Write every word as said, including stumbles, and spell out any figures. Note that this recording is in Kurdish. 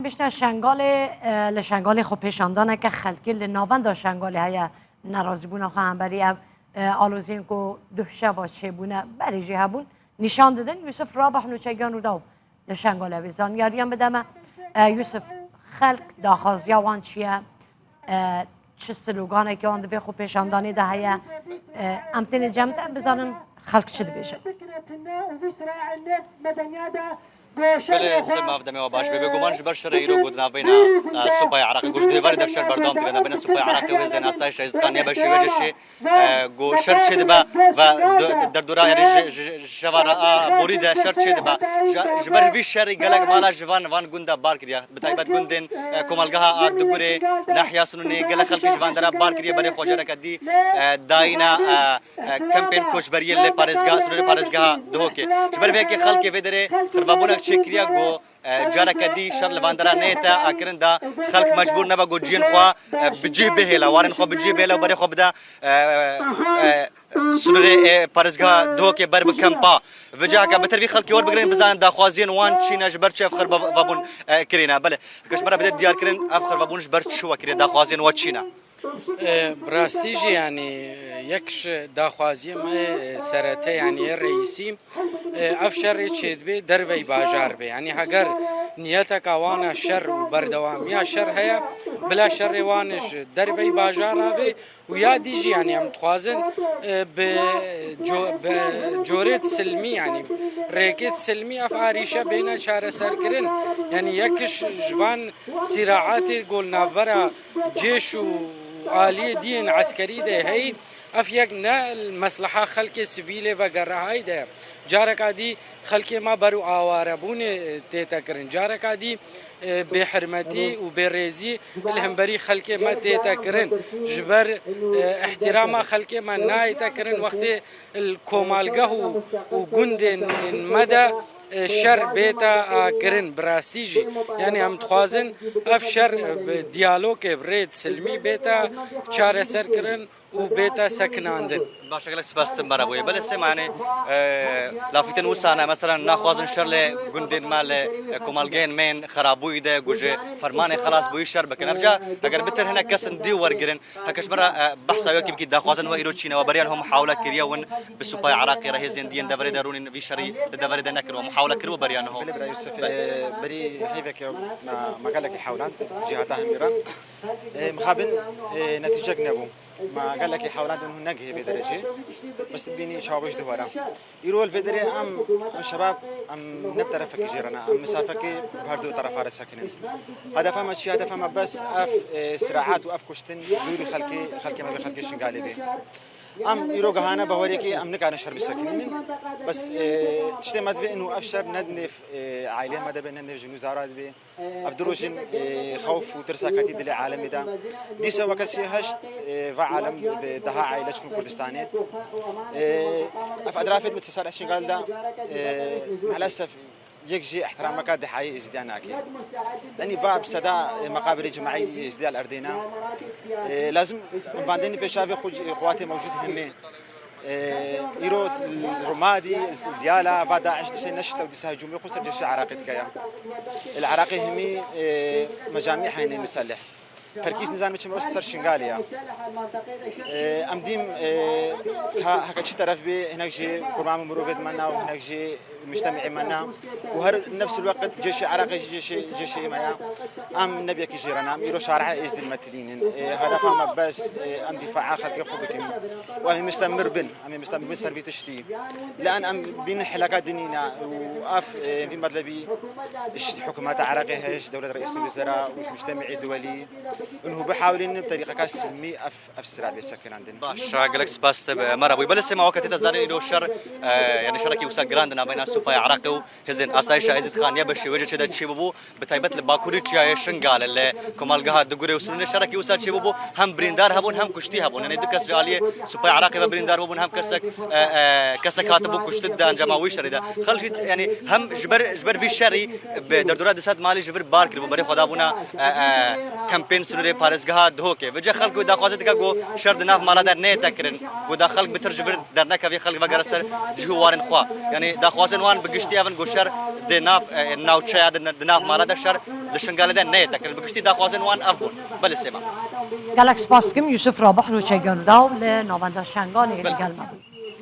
Pişta Şengalê, e, li Şengalê xwepêşandaneke xelkî li navenda Şengalê heye nerazîbûna xwe hemberî ev, e, aloziyên ku duh şeva çêbûne berê jî hebûn nîşan didin. Yusuf Rabah nûçegiya Nûdaw li Şengalê vê zanyariyan bide me. E, Yusuf, xelk daxwaziya wan çi ye? E, çi sloganekî wan di vê xwepêşandanê de heye? E, em têne cem de bizanin xelk çi dibêje. Belê, Sima, ev demê we baş be. Bêguman ji ber şerê îro ku di navbeyna, e, Supayê Iraqê, ku ji dûvê ve de şer berdewam dibe, navbeyna Supayê Iraqê û hêzên asayişa Êzidxan ya Beşê wê cişê, e, ku şer çêdibe ve d-, derdora, yanî ji, ji, ji şeva re a borî de şer çêdibe. Ji, ji ber vî şerî gelek mala ji van, van gunda bar kiriye. Bi taybet gundên, e, komelgeha a Digurê, Nahya Sinûnê, gelek xelkê ji van dera bar kiriye, berê xwe careke dî, e, dayîna, e, e, kempên koçberiyê li parêzgeha, sînorê parêzgeha Duhokê. Ji ber vê yekê xelkê vê derê xirvebûnek çêkiriye ku, e, careke dî şer li van dera neyête, e, kirin da xelk mecbûr nebe ku cihên xwe, e, bi cih bihêle, warên xwe bi cih bihêle û berê xwe bide, e, e, sînorê, e, parêzgeha Duhokê ber bi kempa. Vêca heke bi tirvî xelkê werbigirin, bizanin daxwaziyên wan çi ne, ji ber çi ev xirvebûn, e, kirîne. Belê, heke ji me re bide diyarkirin, ev xirvebûn ji ber çi we kiriye, daxwaziyên we çi ne? E, bi rastî jî, yanî, e, yek ji daxwaziyê me, e, serete, yanî yê reîsî, e, ev şerê çêdibê dervey bajar bê. Yanî heger niyeteka wan a şer û berdewamiya şer heye, bila şerê wan ji dervey bajara bê û ya dî jî, yanî em dixwazin, e, bi co-, bi corêt silmî, yanî rêkêt silmî ev arîşe bêne çareserkirin. Yanî yek ji, ji van sîraetê ku li navbera cêş û aliyê diyên eskerî de heyî, ev yek ne li mesleha xelkê sivîlê ve gerehayî de ye. Careka dî xelkê me ber û awarebûnê, e, tête kirin. Careka dî, e, bêhirmetî û bêrêzî li hemberî xelkê me tête kirin. Ji ber, e, îhtîrama xelkê me nayête kirin wextê li komalgeh û, û gundên me de, e, şer bête, e, kirin. Bi rastî jî, yanî em dixwazin ev şer, e, bi diyalogê, bi rêd silmî bête çareser kirin û bête sekinandin. Baş e, gelek spas tim bera bûye. Belê Sima, yanî, e, lafîtin wisa ne, mesela naxwazin şer li gundên me, li, e, komalgehên me yên xerabûyî de ku ji fermanê xelas bûyî şer bikin. Evca eger bitir hinek kesin dî wergirin, heke ji me re, e, behsa wekî bikî, daxwazin we îro çî ne, we beriyan hûn muhawile kiriye win bi Supayê Iraqê re, hêzên diyên deverê de rûnîn vî şerî di deverê de nekin, we muhawile kiriwe beriyan hûn? Belê bira Yusuf, e, berî heyveke me, me gelekî hewland cihata hemî re. E, mixabin, e, netîcek nebû. Me gelekî hewlandên hûn negihê vê derecê. Bes bînî çawa ji duhwara. Îro li vê derê em, em şebab, em ne bi terefekî jê re ne. Em misafekê bi her du terefa re sekinin. Hedefa me çi? Hedefa me bes ev, e, siraat û ev kuştin dûrî xelkê, xelkê me vê xelkê Şingalê bê. Em îro gehane baweriyekê em nikarin şer bisekinînin. Bes, e, tiştê me divê inu ev şer ne di nêv, e, aileyê me de be, ne nêv jin û zara de be. Ev du roj in, e, xewf û tirsa ketî dilê alemê de. Dîsa weke sî heşt, e, va alem bi deha aile çûn Kurdistanê. E, ev etrafê di Sar Şingal de, e, maalesef yek jî ihtirameka dehayê Êzidiyan nake. Yanî va bi seda, e, meqabirê cemaî Êzidiya li erdê ne. E, lazim vandên pêşavê xwe, e, quwatê mewcûd hemê. E, îro li Rumadî, li Diyala, va DAIŞ dîsê neşite û dîsa hicûmê xwe ser cêşê Iraqê dike ya. Li Iraqê hemî, e, mecamî heyne miselih. Terkîz nizam çi me ser Şingalê ya. E, em dîm, e, ha, heke çi teref bê, hinek jî kurmamê mirovê di me na û hinek jî mujtemîê me na. Û her nefs el weqt cêşê Iraqê jî cêşê, cêşê me ya. Em nebiyekî jê re ne, em îro şari'a Êzdî li me tilînin. E, hedefa me bes, e, em dîfaa xelkê xwe bikin. Û em ê mistemir bin, em ê mistemir bin ser vî tiştî. Li en em bînin hileka dinî ne. Û ev, e, vî medlebî ji hikûmeta Iraqê heye, ji dewlet reîs wezera û ji mujtemîê duwelî. Û hû bihawilin bi terîqeka silmî ev, ev sira bê sekinandin. Baş, gelek spas te bi me re bûyî. Belê Sima, weke tê de zanîn îro şer, e, yanî şerekî wisa giran di navbeyna Supayê Iraqê û Hêzên Asayişa Êzîdxaniya Beşê wê cê çê de çêbûbû, bi taybet li Bakurê Çiyayê Şingalê, li komalgeha Digurê û Sinûnê şerekî wisa çêbûbû, hem birîndar hebûn, hem kuştî hebûn. Yanî du kes ji aliyê Supayê Iraqê ve birîndar bûbûn, hem kesek, e, e, kesek hatibû kuştin di encama wî şerî de. Xelk jî, yanî hem ji ber, ji ber vî şerî bi derdora du sed malî ji vir bar kiribû, berê xwe dabûna, e, e, kempên Sînorê parêzgeha Duhokê. Vêca xelk wê daxwazê dike ku şer di nav mala de neyête kirin, ku da xelk bitir ji vir dernekevî, xelk vegere ser cih û warên xwe. Yanî daxwazên wan bi giştî ev in ku şer di nav, e, navçeya, di, di nav mala de şer di Şingalê de neyête kirin. Bi giştî daxwazên wan ev bûn. Belê Sêma. Gelek spas dikim Yusuf Rabih Roçegan Daw li navenda Şengalê li gel me bû.